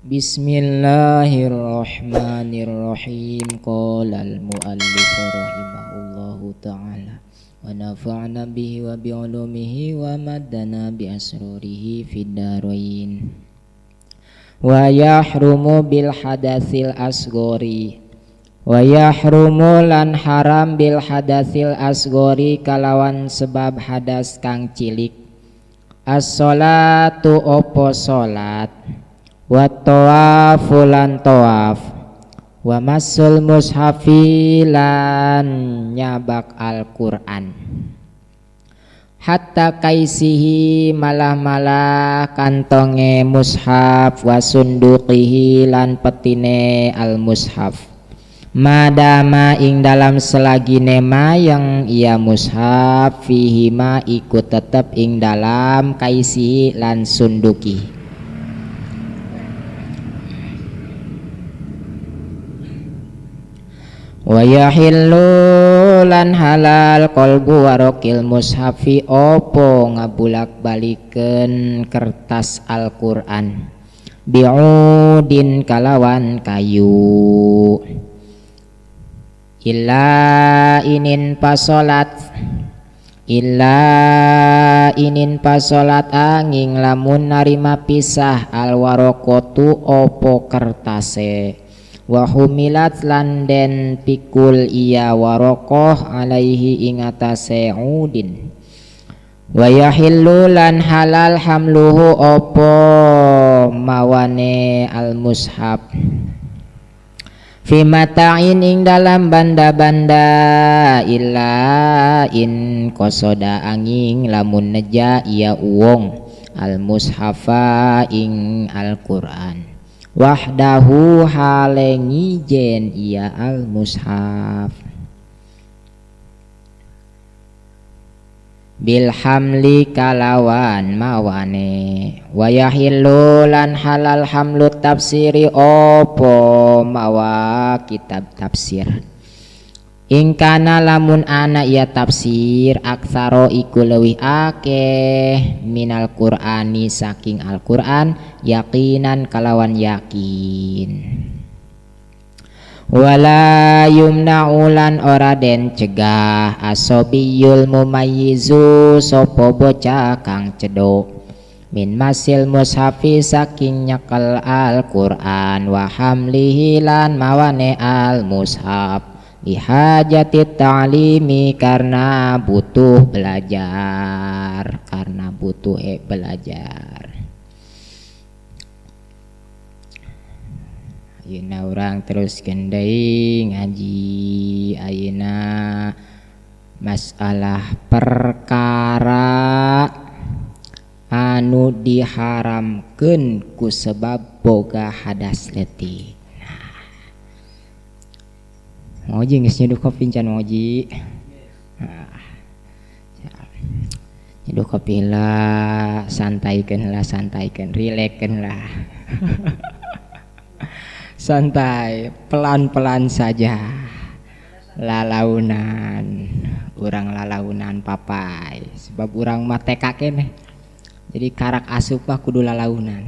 Bismillahirrahmanirrahim. Qala al-muallif rahimahullahu ta'ala wa nafa'na bihi wa bi'ulumihi wa maddana bi asrarihi fid darain. Wa yahrumu bil hadatsil asghari. Wa yahrumu lan haram bil hadatsil asghari kalawan sebab hadas kang cilik. As-sholatu opo salat, wa tawafu lan tawaf, wa masul mushafi lan nyabak Al-Qur'an. Hatta kaisihi malah-malah kantonge mushaf, wa sunduqihi lan petine al-mushaf. Madama ing dalam selagine ma yang ia mushaf, fihi ma iku tetep ing dalam kaisihi lan sunduki. Wa yahillu lan halal qalbu warokil mushafi opo ngabulak balikeun kertas Al-Qur'an bi'udin kalawan kayu. Illa inin pasolat, illa inin pasolat angin lamun narima pisah alwarokotu opo kertase, wa humilat lan den pikul iya warokoh alaihi ing atase udin. Wa yahillu lan halal hamluhu opo mawane al mushaf fi mata'in ing dalam banda-banda, illa in kosoda angin lamun neja iya uwong al mushafa ing Al-Qur'an wahdahu halengi jen iya al mushaf. Bilhamli kalawan mawane. Wa yahillu lan halal hamlu tafsiri opo mawa kitab tafsir. Ingkana lamun ana ia tafsir aksaro iku leuwih akeh minal Qur'ani saking Al-Qur'an yaqinan kalawan yakin. Wala yumna'u lan ora den cegah asobiyul mumayyizu sapa bocah kang cedhok min masil mushafi saking nyekel Al-Qur'an wa hamlihi lan mawane al-mushaf lihajati ta'limi karena butuh belajar, karena butuh belajar. Ayeuna urang terus deui ngaji ayeuna masalah perkara anu diharamkeun ku sebab boga hadas leutik. Nah, moji geus nyeduh kopi can moji. Nah, nyeduh kopi lah, santaikeun lah, santaikeun, rilekeun lah. Santai, pelan-pelan saja. Lalaunan, urang lalaunan papai. Sebab urang mah TK keneh. Jadi karak asup mah kudu lalaunan.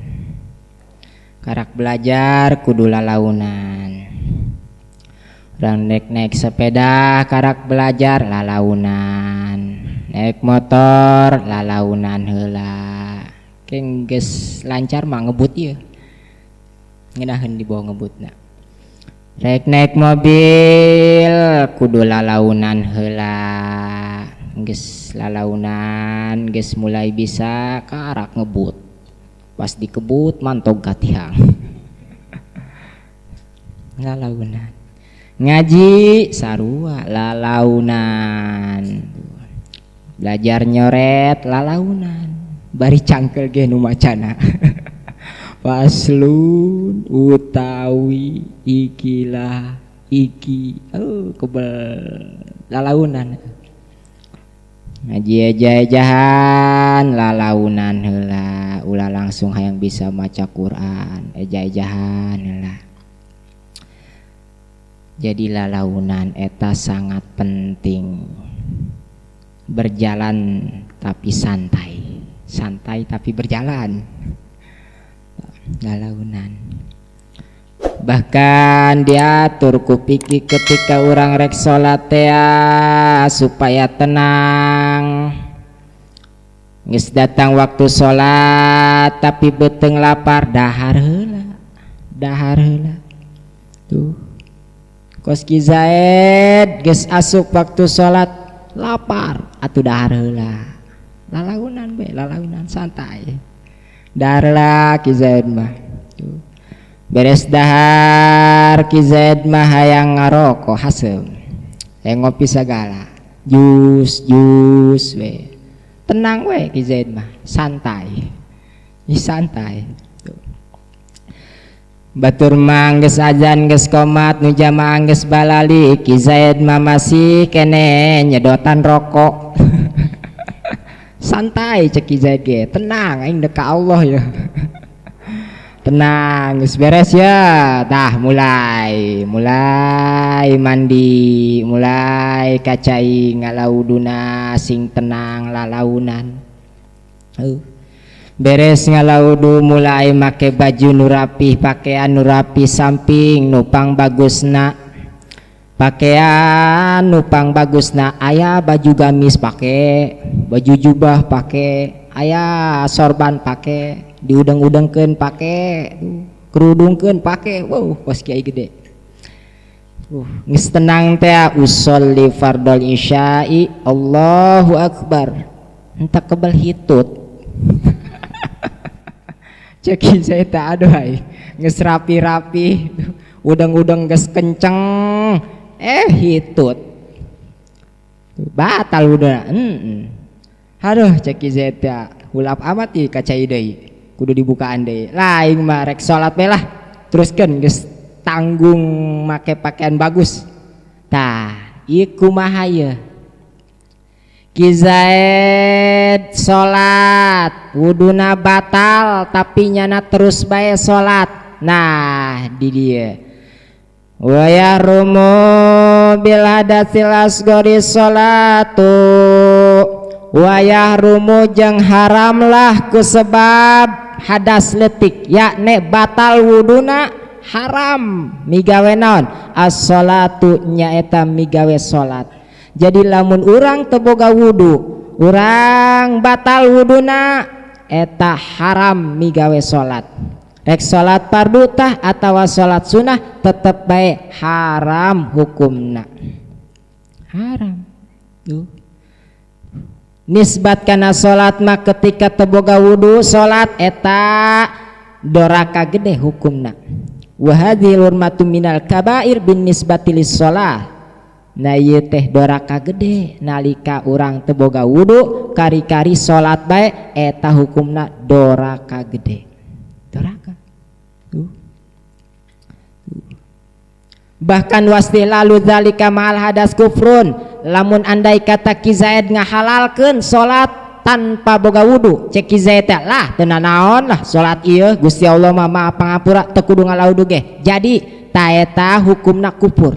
Karak belajar kudu lalaunan. Urang naik sepeda karak belajar lalaunan. Naik motor lalaunan heula. Keng geus lancar mah ngebut ieu. Ngenaheun dibawa ngebutna. Rek naik mobil kudu lalaunan heula. Geus lalaunan, geus mulai bisa karak ngebut. Pas dikebut mantog ka tihang. Lalaunan. Ngaji sarua lalaunan. Belajar nyoret lalaunan. Bari cangkel ge nu macana. Faslun utawi ikilah iki oh kebel lalaunan. Ngaji eja-ejahan lalaunan heula, ulah langsung hayang bisa maca Quran, eja-ejahan heula. Jadi lalaunan eta sangat penting. Berjalan tapi santai, santai tapi berjalan. Lalaunan. Bahkan diatur ku fikih ketika urang rek salat teh supaya tenang. Geus datang waktu salat tapi beuteung lapar, dahar heula, dahar heula. Tuh, kos Ki Zaid geus asup waktu salat, lapar, atuh dahar heula, lalaunan be, lalaunan santai, dahar lah Ki Zaid mah. Tuh, beres dahar, Ki Zaid mah hayang ngarokok, haseum, hayang ngopi sagala, jus jus we, tenang we Ki Zaid mah, santai. Ih, santai. Tuh. Batur mah geus azan, geus komat, nu jamaah geus balalik, Ki Zaid mah masih kene nyedotan rokok. Santai cek Ki Zaid ge, tenang, aing dek ka Allah ya. Tenang, geus beres ya. Tah, mulai mulai mandi, mulai ka cai ngalauduna sing tenang, lalaunan. Beres ngalaudu, mulai make baju nu rapih, pakaian nu rapi, samping nupang bagusna, pakaian nupang bagusna. Aya baju gamis pake, baju jubah pake, aya sorban pake, diudeng-udengkeun pake, kerudungkeun pake. Wow, kos kiai gede. Geus tenang teh, usolli fardol isya'i, Allahu akbar, entah kebal hitut. Cek saya tak, aduh hai, geus rapi-rapi, udeng-udeng geus kenceng, eh hitut, batal udah. Aduh, cek saya teh, hulap amat ieu ka cai deui, kudu dibukaan deui. Lain mah rek salat bae lah, teruskeun, geus tanggung make pakaian bagus. Tah, ieu kumaha ieu? Ki Zaid salat, wuduna batal tapi nyana terus bae salat. Nah, di dieu wa yahrumu bil hadatsil asgori salatu, wa yahrumu jeung haramlah ku sebab hadas letik, yakni batal wuduna, haram migawe naon? As-salatu, nyaeta migawe salat. Jadi lamun urang teu boga wudu, urang batal wuduna, eta haram migawe salat. Rek salat fardu tah atawa salat sunnah, tetep bae haram hukumna, haram. Tuh, nisbat kana salat mah ketika teu boga wudu salat, eta doraka gede hukumna. Wa hadhil hurmatu minal kabair bin nisbati lis shalah. Nah, ieu teh doraka gede nalika urang teu boga wudu kari-kari salat bae, eta hukumna doraka gede, doraka. Tuh. Bahkan wastihlalu dzalika ma'al hadas kufrun. Lamun andai kata Ki Zaid ngahalalkeun salat tanpa boga wudu, cek Ki Zaid teh, lah teu naon lah salat ieu, Gusti Allah mah Maha Pangapura, teu kudu ngalaudu ge jadi ta, eta hukumna kupur,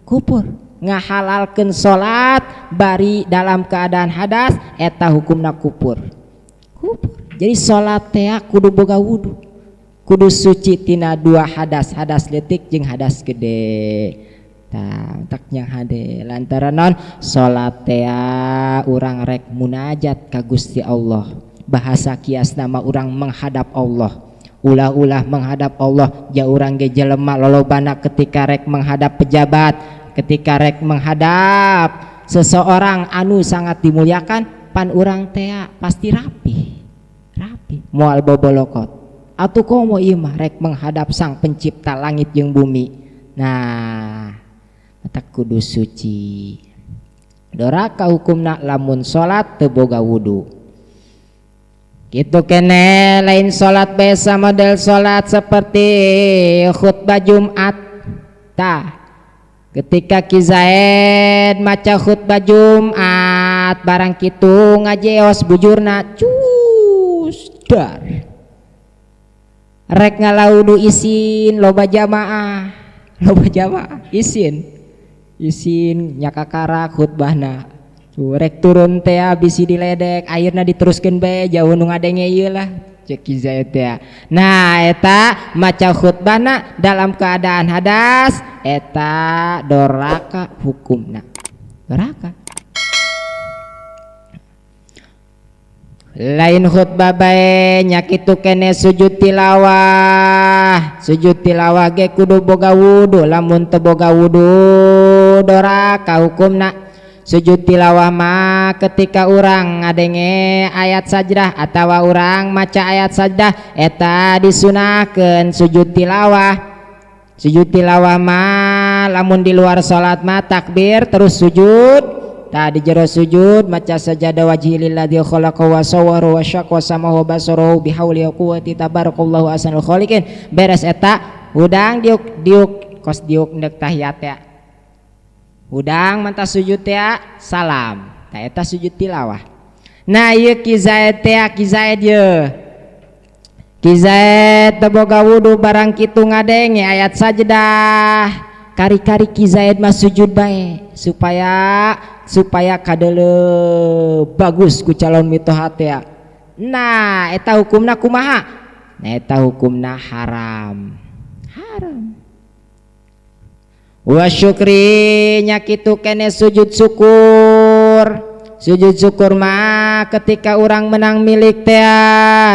kupur. Ngahalalkeun salat bari dalam keadaan hadas, eta hukumna kupur, kupur. Jadi salat teh kudu boga wudu, kudu suci tina dua hadas, hadas letik jeung hadas gede. Tah, tak yang hade lantaran non salat teh urang rek munajat ka Gusti Allah. Bahasa kias nama urang menghadap Allah. Ulah-ulah menghadap Allah ja urang ge jelema lolobana ketika rek menghadap pejabat, ketika rek menghadap seseorang anu sangat dimuliakan, pan urang teh pasti rapi rapi, moal bobolokot. Atuh komo ieu mah rek menghadap sang pencipta langit jeung bumi. Nah, mata kudu suci. Doraka hukumna lamun salat teu boga wudu. Gitu kene, lain salat biasa, model salat seperti khutbah Jumat. Tah, ketika Ki Zaid maca khutbah Jumat barang kitu, ngajeos bujurna, cus dar, rek ngalaudu isin, loba jamaah, loba jamaah, isin isin, nyakakarak khutbahna. Tuh, rek turun teh bisi diledek, akhirnya diteruskeun bae, jauh nu ngadenge ieu lah. Cek Ki Zaid teh. Nah eta maca khutbahna dalam keadaan hadas eta doraka hukumna. Doraka. Lain khutbah bae nya kitu kene sujud tilawah. Sujud tilawah ge kudu boga wudu, lamun teu boga wudu doraka hukumna. Sujud tilawah mah ketika urang ngadenge ayat sajdah atawa urang maca ayat sajdah eta disunahkeun sujud tilawah. Sujud tilawah mah lamun di luar salat mah takbir terus sujud. Tah di jero sujud maca sajadah wajhi lilladzi khalaqa wa sawwara wa syaqqa samahu basarahu bihauli wa quwwati tabarakallahu ahsanul khaliqin. Beres eta hudang diuk diuk kos diuk ndek tahiyat teh. Hudang mantah sujud teh salam. Tah eta sujud tilawah. Nah ieu Ki Zaid teh, Ki Zaid ye. Ki Zaid teu boga wudu barang kitu ngadenge ayat sajdah. Kari-kari Ki Zaid mah sujud bae supaya kadele bagus ku calon mitoha teh. Nah eta hukumna kumaha? Nah eta hukumna haram. Haram. Wa syukri nya kitu kene sujud syukur. Sujud syukur mah ketika urang menang milik teh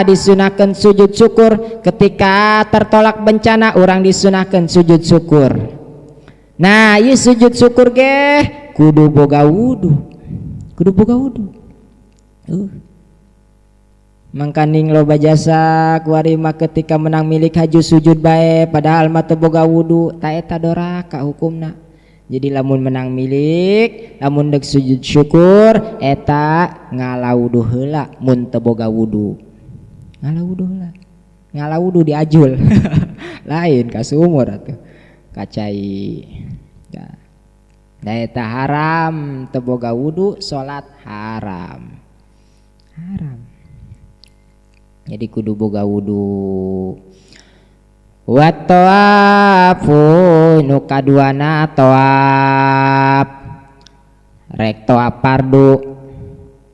disunahkeun sujud syukur, ketika tertolak bencana urang disunahkeun sujud syukur. Nah ieu sujud syukur ge kudu boga wudu. Kudu boga wudu. Mangkaning loba jasa kuari mah ketika menang milik haju sujud bae padahal mah teu boga wudu, ta eta doraka hukumna. Jadi lamun menang milik, lamun deuk sujud syukur eta ngalawudu heula mun teu boga wudu. Ngalawudu heula. Ngalawudu diajul. Lain ka sumur atuh. Kacai. Nah eta haram teu boga wudu salat haram. Haram. Jadi kudu boga wudu. Wa tawafu nu kaduana tawaf. Rek tawaf fardu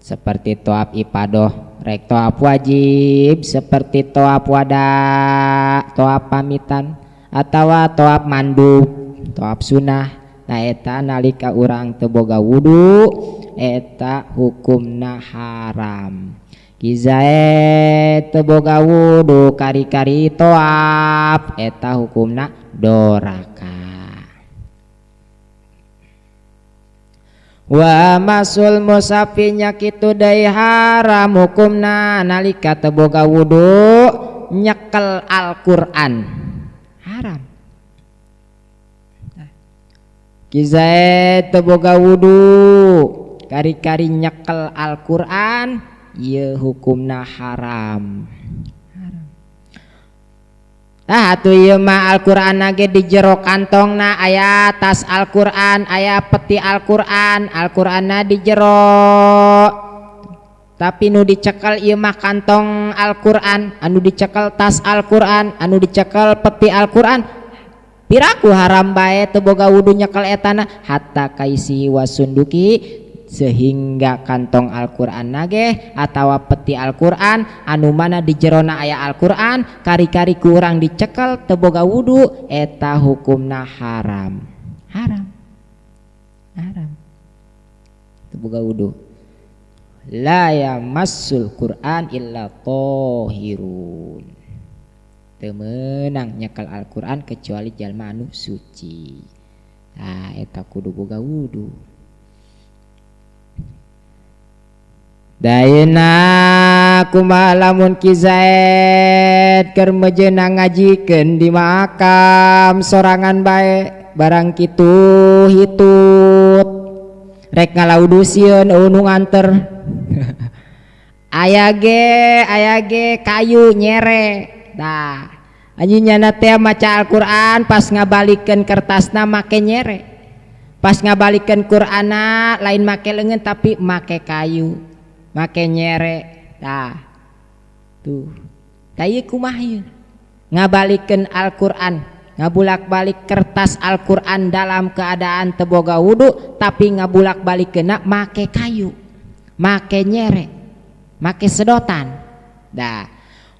seperti tawaf ifadah, rek tawaf wajib seperti tawaf wada, tawaf pamitan atawa tawaf mandub, tawaf sunnah. Nah eta nalika urang teu boga wudu eta hukumna haram. Ki Zaid teu boga wudu kari-kari tawaf eta hukumna doraka. Wa masul musafinya kitu deui haram hukumna nalika teu boga wudu nyekel Al-Qur'an. Haram. Ki Zaid teu boga wudu kari-kari nyekel Al-Qur'an ieu hukumna haram. Haram. Ah atuh ieu mah Al-Qur'an ge di jero kantongna aya tas Al-Qur'an, aya peti Al-Qur'an, Al-Qur'anna di jero. Tapi nu dicekel ieu mah kantong Al-Qur'an, anu dicekel tas Al-Qur'an, anu dicekel peti Al-Qur'an. Piraku haram bae teu boga wudu nyekel etana hatta kaisi wasunduki sehingga kantong Al-Qur'an nage atawa peti Al-Qur'an anu mana di jerona aya Al-Qur'an kari-kari kurang dicekel teu boga wudu eta hukumna haram. Haram. Haram. Teu boga wudu. La yamassul Qur'an illa tahirun. Teu meunang nyekel Al-Qur'an kecuali jalma anu suci. Tah eta kudu boga wudu. Dayana kumaha lamun Ki Zaid keur mejeuna ngajikeun di makam sorangan bae barang kitu hitut rek ngalaudu sieun eueuh nu nganter. Aya ge kayu nyere. Tah anjeun nyana teh maca Al-Qur'an pas ngabalikeun kertasna make nyere. Pas ngabalikeun Qur'anna lain make leungeun tapi make kayu, make nyere. Tah tuh tah ieu kumaha ieu ngabalikeun Al-Qur'an, ngabulak-balik kertas Al-Qur'an dalam keadaan teu boga wudu tapi ngabulak-balikeunna make kayu, make nyere, make sedotan. Dah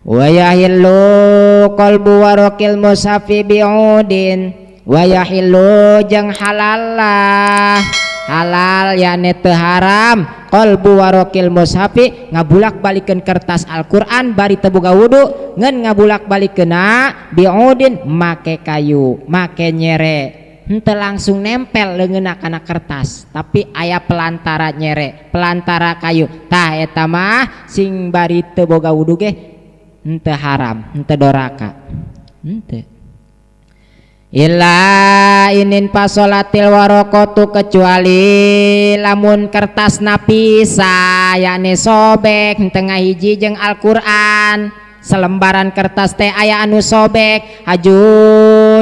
Wa yahillu qalbu waraqil mushafi bi'udin wa yahillu jeung halalah halal yakni teu haram qalbu waraqil mushafi ngabulak-balikeun kertas Al-Qur'an bari teu boga wudu ngan ngabulak-balikeunna bi'udin make kayu make nyere henteu langsung nempel leungeunna kana kertas tapi aya pelantara nyere pelantara kayu tah eta mah sing bari teu boga wudu ge henteu haram henteu doraka henteu illa inin pasolatil waraqatu kecuali lamun kertasna pisah yakni sobek henteu ngahiji jeung Al-Qur'an selembaran kertas teh aya anu sobek haju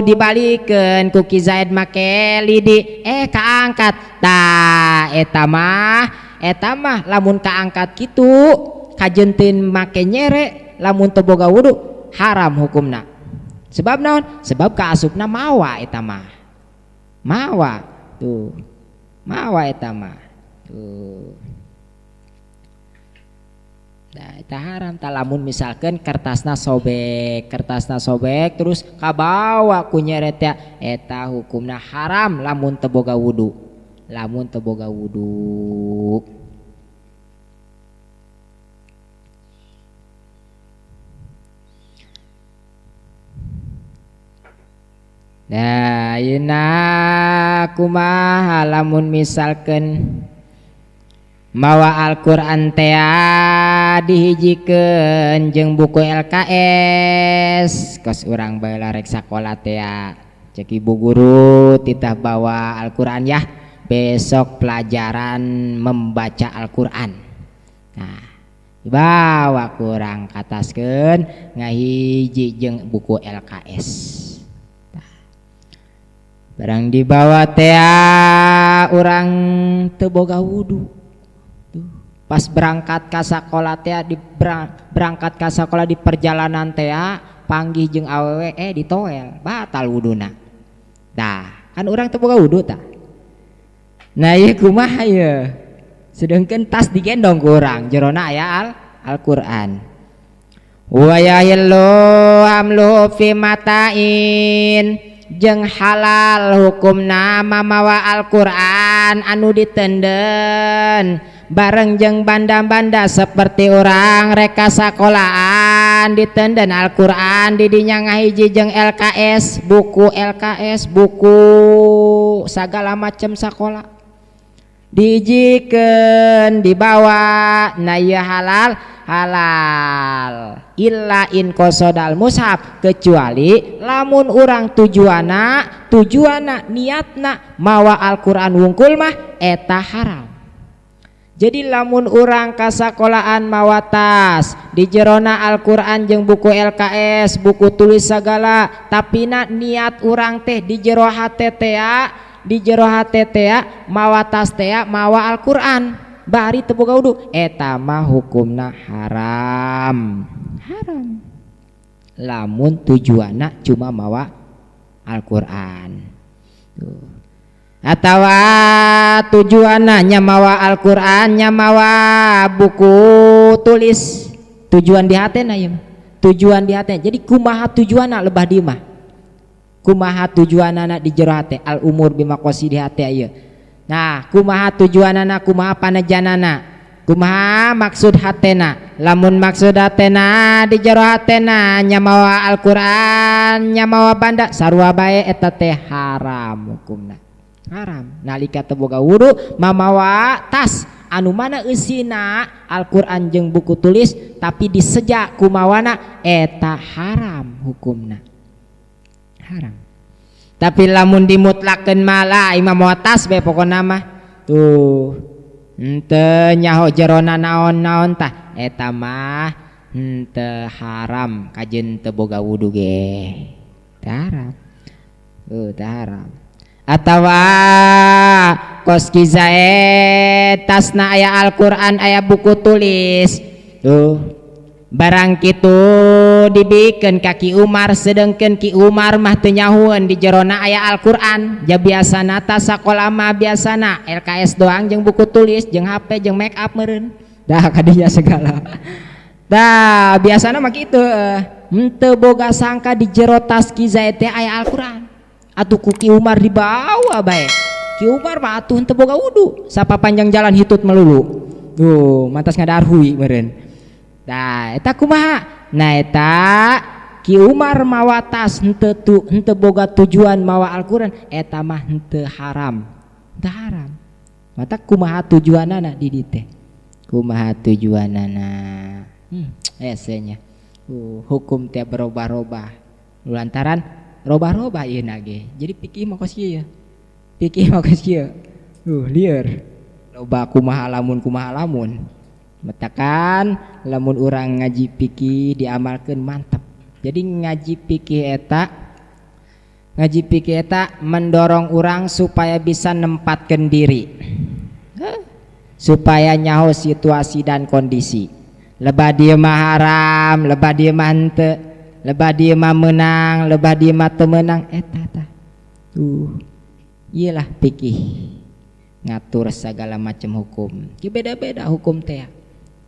dibalikeun ku Ki Zaid make lidi kaangkat tah eta mah lamun kaangkat kitu kajentin make nyere lamun teu boga wudu haram hukumna sebab naon sebab kaasupna mawa eta mah mawa tuh mawa eta mah tuh. Nah, eta haram tah lamun misalkan kertasna sobek terus kabawa ku nyeret ya eta hukumna haram lamun teu boga wudu lamun teu boga wudu. Nah, ayeuna kumaha lamun misalkan mawa Al-Qur'an teh dihijikeun jeung buku LKS kos urang baheula rek sakola teh cek ibu guru titah bawa Al-Qur'an ya besok pelajaran membaca Al-Qur'an. Nah, dibawa kurang kataskeun ngahiji jeung buku LKS. Tah. Barang dibawa teh urang teu boga wudu. Pas berangkat ka sakola teh di berangkat ka sakola di perjalanan teh panggih jeung awewe ditoel batal wuduna. Tah, kan urang teu boga wudu tah. Nah, ieu kumaha ieu? Sedengkeun tas digendong ku urang, jerona aya Al-Qur'an. Wa yahillu amlu fi mata'in jeung halal hukumna mamawa Al-Qur'an anu ditenden bareng jeung banda-banda seperti orang reka sakolaan ditenden Al-Qur'an didinya ngahiji jeung LKS buku segala macam sakola dijikeun dibawa nah ieu halal halal illa in qasodal mushaf kecuali lamun urang tujuana niatna mawa Al-Qur'an wungkul mah eta haram. Jadi lamun urang kasakolaan mawa tas di jerona Al-Qur'an jeung buku LKS, buku tulis sagala, tapi na niat urang teh di jero hate teh, di jero hate teh mawa tas teh mawa Al-Qur'an, bari teu boga wudu, eta mah hukumna haram. Haram. Lamun tujuanna cuma mawa Al-Qur'an. Tuh. Atawa tujuanna nya mawa Al-Qur'an nya mawa buku tulis tujuan di hatena ieu mah tujuan di hatena jadi kumaha tujuanna lebah di mah kumaha tujuanana di jero hate al umur bimaqasidi hate ieu nah kumaha tujuanana kumaha panejanana kumaha maksud hatena lamun maksud hatena di jero hatena nya mawa Al-Qur'an nya mawa banda sarua bae eta teh haram hukumna haram nalika teu boga wudu mamawa tas anu mana eusina Al-Qur'an jeung buku tulis tapi diseja kumawana eta haram hukumna haram tapi lamun dimutlakeun malah imam mawa tas bae pokona mah tuh henteu nyaho jerona naon-naon tah eta mah henteu haram kajeun teu boga wudu ge teu haram teu haram atawa kos Ki Zaid tasna aya Al-Qur'an aya buku tulis tuh barang kitu dibikeun ka Ki Umar sedengkeun Ki Umar mah teu nyahueun di jerona aya Al-Qur'an ja biasana tas sakola mah biasana LKS doang jeung buku tulis jeung HP jeung make up meureun dah kadinya segala. Dah biasana mah kitu henteu boga sangka di jero tas Ki Zaid teh aya Al-Qur'an. Atuh ku Ki Umar dibawa bae. Ki Umar mah atuh henteu boga wudu, sapapanjang jalan hitut melulu. Tuh, mantas ngadarhui meureun. Tah eta kumaha? Nah eta Ki Umar mawa tas henteu boga tujuan mawa Al-Qur'an, eta mah henteu haram. Henteu haram. Mata kumaha tujuanana di dieu teh? Kumaha tujuanana? Esenya. Hukum teh berubah-ubah. Lantaran robah-robah ieu na ge. Jadi pikir mah kos kieu. Pikir mah kos kieu. Lieur. Loba kumaha lamun kumaha lamun. Metakan lamun urang ngaji pikir diamalkeun mantap. Jadi ngaji pikir eta mendorong urang supaya bisa nempatkan diri. Supaya nyaho situasi dan kondisi. Lebah dia mah haram, lebah dia mah henteu, lebah dia mah menang, lebah dia mah teu meunang, eta tah. Tuh. Iyalah pikir ngatur segala macam hukum. Ki beda-beda hukum teh.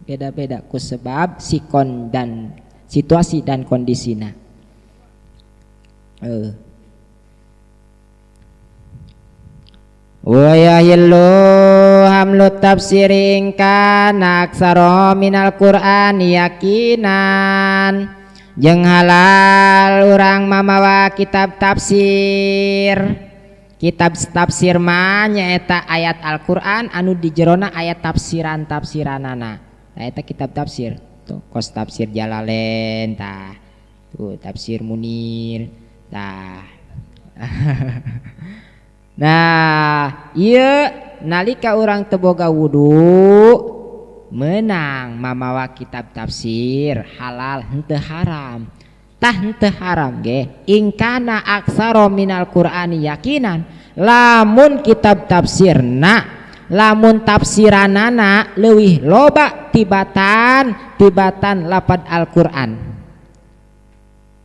Beda-beda ku sebab sikon dan situasi dan kondisina. Wa yahillu hamlu tafsiri in kana aksara minal Qur'ani yakinan. Jeung halal urang mamawa kitab tafsir. Kitab tafsir mah nyaeta ayat Al-Qur'an anu di jerona ayat tafsiran-tafsiranana. Nah eta kitab tafsir. Tuh kos tafsir Jalalain tah. Tuh tafsir Munir tah. Nah, ieu nalika urang teu boga wudu meunang mamawa kitab tafsir halal henteu haram. Tah henteu haram ge ingkana aksara minal Qur'ani yakinan. Lamun kitab tafsirna, lamun tafsiranana leuwih loba tibatan lapad Al-Qur'an.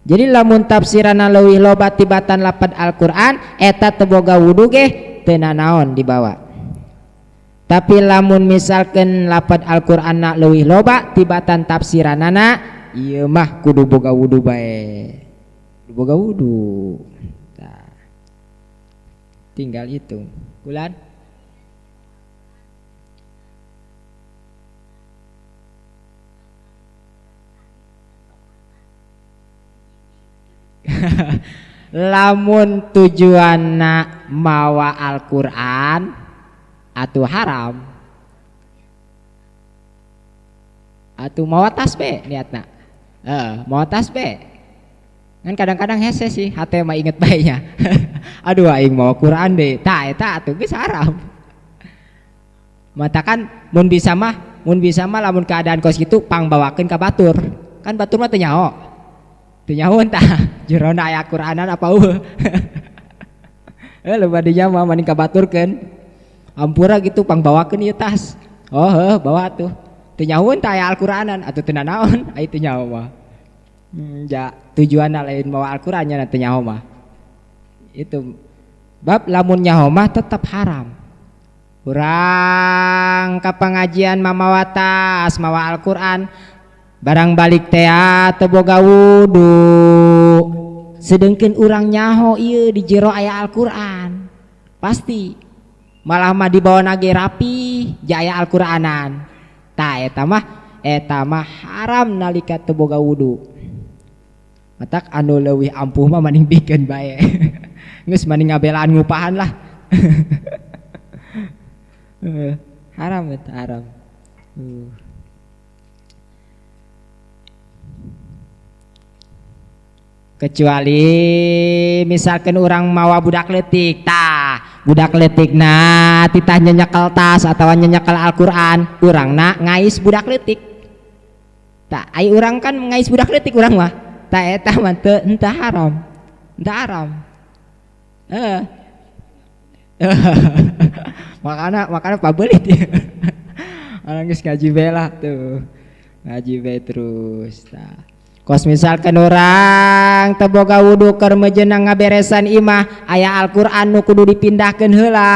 Jadi lamun tafsirana leuwih loba tibatan lapad Al-Qur'an eta teu boga wudu ge teu nanaon dibawa. Tapi lamun misalkeun lapad Al-Qur'anna leuwih loba tibatan tafsiranana ieu mah kudu boga wudu bae. Kudu boga wudu. Tah. Tinggal hitung. Kulan. Lamun tujuanna mawa Al-Qur'an atuh haram. Atuh mawa tas be niatna. Mawa tas be. Kan kadang-kadang hese sih hate mah inget bae nya. Aduh aing mawa Qur'an deui. Tah eta atuh geus haram. Matakan mun bisa mah lamun keadaan kos kitu pangbawakeun ka batur. Kan batur mah teu nyaho. Teu nyaho tah jerona aya Qur'anan apa eueuh. Loba dinya mah mending kabaturkeun. Ampura gitu pangbawakeun ieu tas. Oh heuh bawa tuh. Teu nyahoeun tah aya Al-Qur'anan atuh teu nanaon ai teu nyaho mah. Ja tujuanna lain mawa Al-Qur'an nya teu nyaho mah. Itu bab lamun nyaho mah tetep haram. Urang ka pengajian mamawa tas mawa Al-Qur'an barang balik teh teu boga wudu. Sedengkeun urang nyaho ieu di jero aya Al-Qur'an. Pasti malah mah dibawa nage rapi jaya Al-Qur'anan. Tah eta mah haram nalika teu boga wudu. Matak anu leuwih ampuh mah mending bikeun bae. Geus mending ngabelaan ngupahan lah. Haram eta haram. Kecuali misalkan orang mawa budak leutik, tah budak leutik na titah nyenyekel tas atawa nyenyekel Al-Qur'an, urangna ngais budak leutik. Tah ai urang kan ngais budak leutik urang mah. Tah eta mah teu henteu haram. Henteu haram. Heeh. Makana pabelit ya. Orang geus ngaji bae lah tuh. Ngaji bae terus tah. Kos misalkan orang teu boga wudu keur mejenang ngaberesan imah aya Al-Qur'an nu kudu dipindahkeun heula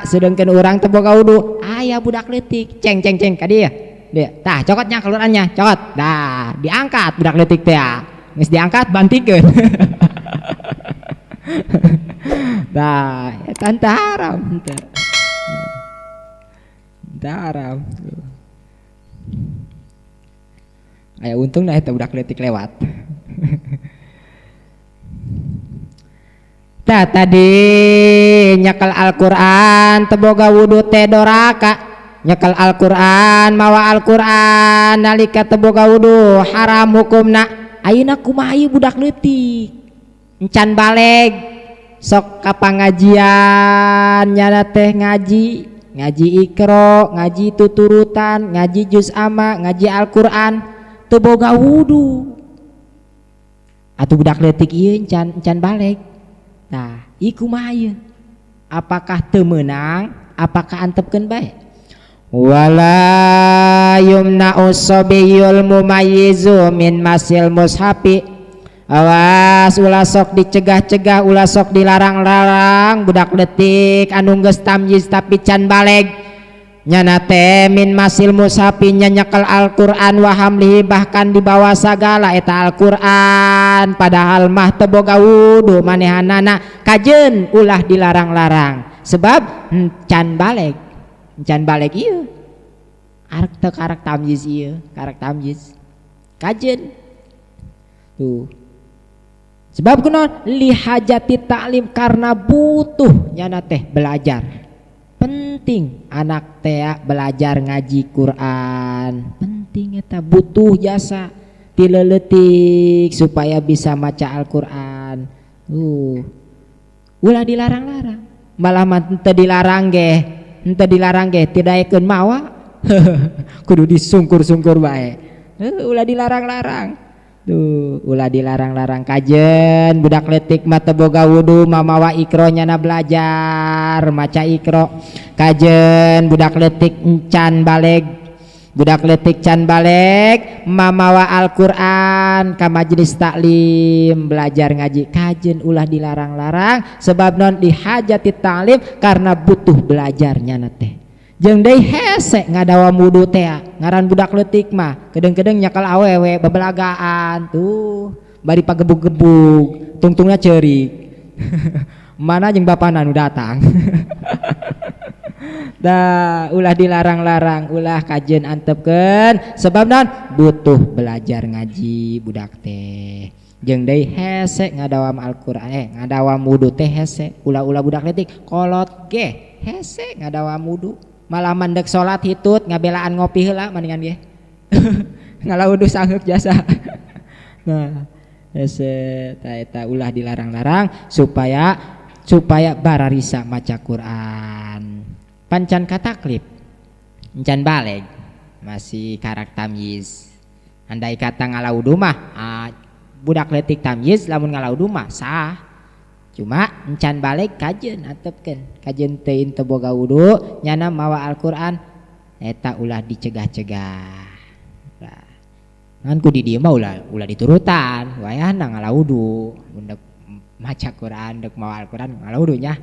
sedengkeun urang teu boga wudu aya budak leutik ceng ceng ceng ka dieu. Dia tah cokotnya keluarannya cokot dah diangkat budak leutik teh geus diangkat bantikeun. Tah eta teu haram teu. Teu haram. Aya untungna eta budak leutik lewat. Tah tadi nyekel Al-Qur'an teu boga wudu teh doraka. Nyekel Al-Qur'an mawa Al-Qur'an nalika teu boga wudu haram hukumna. Ayeuna kumaha ieu budak leutik encan baleg sok ka pangajian nyana teh ngaji, ngaji Iqra, ngaji tuturutan, ngaji juz amma, ngaji Al-Qur'an teu boga wudu. Atuh budak leutik ieu encan baleg. Tah, ieu kumaha ieu? Apakah teu meunang? Apakah antepkeun bae? Wala yumna'u sabiyul mumayyizu min masil mushafi. Awas ulah sok dicegah-cegah, ulah sok dilarang-larang budak leutik anu geus tamyiz tapi can baleg. Nyana teh min masil mushafi nya nyekel Al-Qur'an wa hamlihi bahkan dibawa sagala eta Al-Qur'an padahal mah teu boga wudu manehanana kajeun ulah dilarang-larang sebab can baleg, can baleg ieu arek teu karek tamyiz ieu, karek tamyiz kajeun tuh. Sebab kunaon li hajati ta'lim karena butuh nyana teh belajar. Penting anak teh belajar ngaji Quran, penting eta butuh jasa ti leutik supaya bisa maca Al-Qur'an. Ulah dilarang-larang, malah mah teu dilarang ge, henteu dilarang ge teu daekeun mawa. Kudu disungkur-sungkur bae. Ulah dilarang-larang. Tuh, ulah dilarang-larang kajen budak leutik mah teu boga wudu mamawa Iqra nyana belajar maca Iqra. Kajen budak leutik encan baleg, budak leutik can baleg mamawa Al-Qur'an ka majelis taklim belajar ngaji. Kajen ulah dilarang-larang sebab non dihajati taklim karena butuh belajar nyana teh. Jeung deui hese ngadawam wudu teh ngaran budak leutik mah kedeng-kedeng nyekel awewe bebelagaan tuh bari pagebug-gebug tungtungna ceurik. Mana jeung bapana nu datang. Dah ulah dilarang-larang, ulah kajeun antepkeun sebab non butuh belajar ngaji budak teh. Jeung deui hese ngadawam Al-Qur'an, ngadawam wudu teh hese, ulah-ulah budak leutik kolot ge hese ngadawam wudu. Malah mandek salat hitut ngabelaan ngopi heula mendingan ge. Ngalah wudu sanggeuk jasa. Nah, hese ta eta ulah dilarang-larang supaya bararisa maca Quran. Pancan kataklif, encan baleg, masih karak tamyiz. Andai kata ngalah wudu mah budak leutik tamyiz lamun ngalah wudu mah sah. Cuma encan baleg kajeun antepkeun, kajeun teuing teu boga wudu nyana mawa Al-Qur'an eta ulah dicegah-cegah. Lah, ngan ku di dieu mah ulah diturutan, wayahna ngalah wudu, mun deuk maca Quran, deuk mawa Al-Qur'an ngalah wudu nya.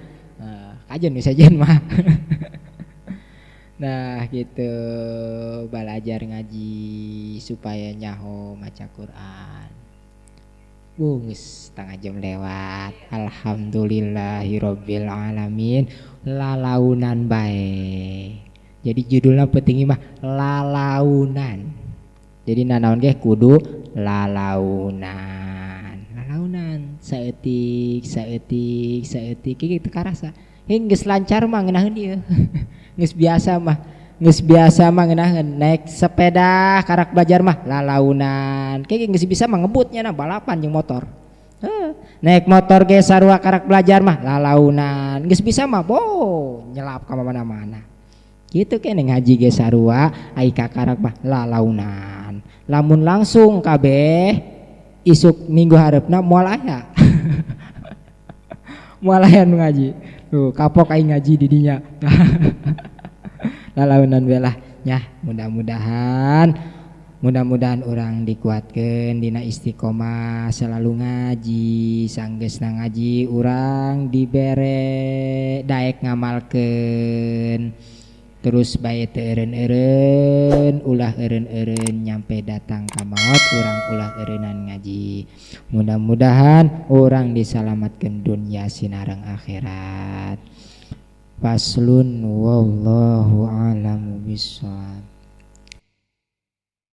Kajeun nu sejen mah. Nah gitu belajar ngaji supaya nyaho maca Quran. Geus setengah jam lewat. Alhamdulillahirabbil alamin. Lalaunan bae. Jadi judulnya penting mah lalaunan. Jadi nanaon ge kudu lalaunan. Lalaunan saeutik saeutik saeutik kitu karasa. Geus lancar mah ngeunaheun ieu. Geus biasa mah, geus biasa mah ngeunaheun naik sepeda karak belajar mah lalaunan. Kayak geus bisa mah ngebutnya na balapan jeung motor. Naik motor ge sarua karak belajar mah lalaunan. Geus bisa mah bo nyelap ka mana-mana. Kitu keneh ngaji ge sarua ai kakarak mah lalaunan. Lamun langsung kabeh isuk minggu hareupna moal aya. Moal aya nu ngaji. Tuh kapok aing ngaji di dinya. Lalaunan belah nya, mudah-mudahan orang dikuatkeun dina istiqomah selalu ngaji, sanggeusna ngaji urang dibere daek ngamalkeun. Terus bae teu eureun-eureun, ulah eureun-eureun nyampe datang ka maot urang, ulah eureunnan ngaji. Mudah-mudahan urang disalamatkeun dunya sinareng akhirat. Faslun, wallahu a'lamu bissawab.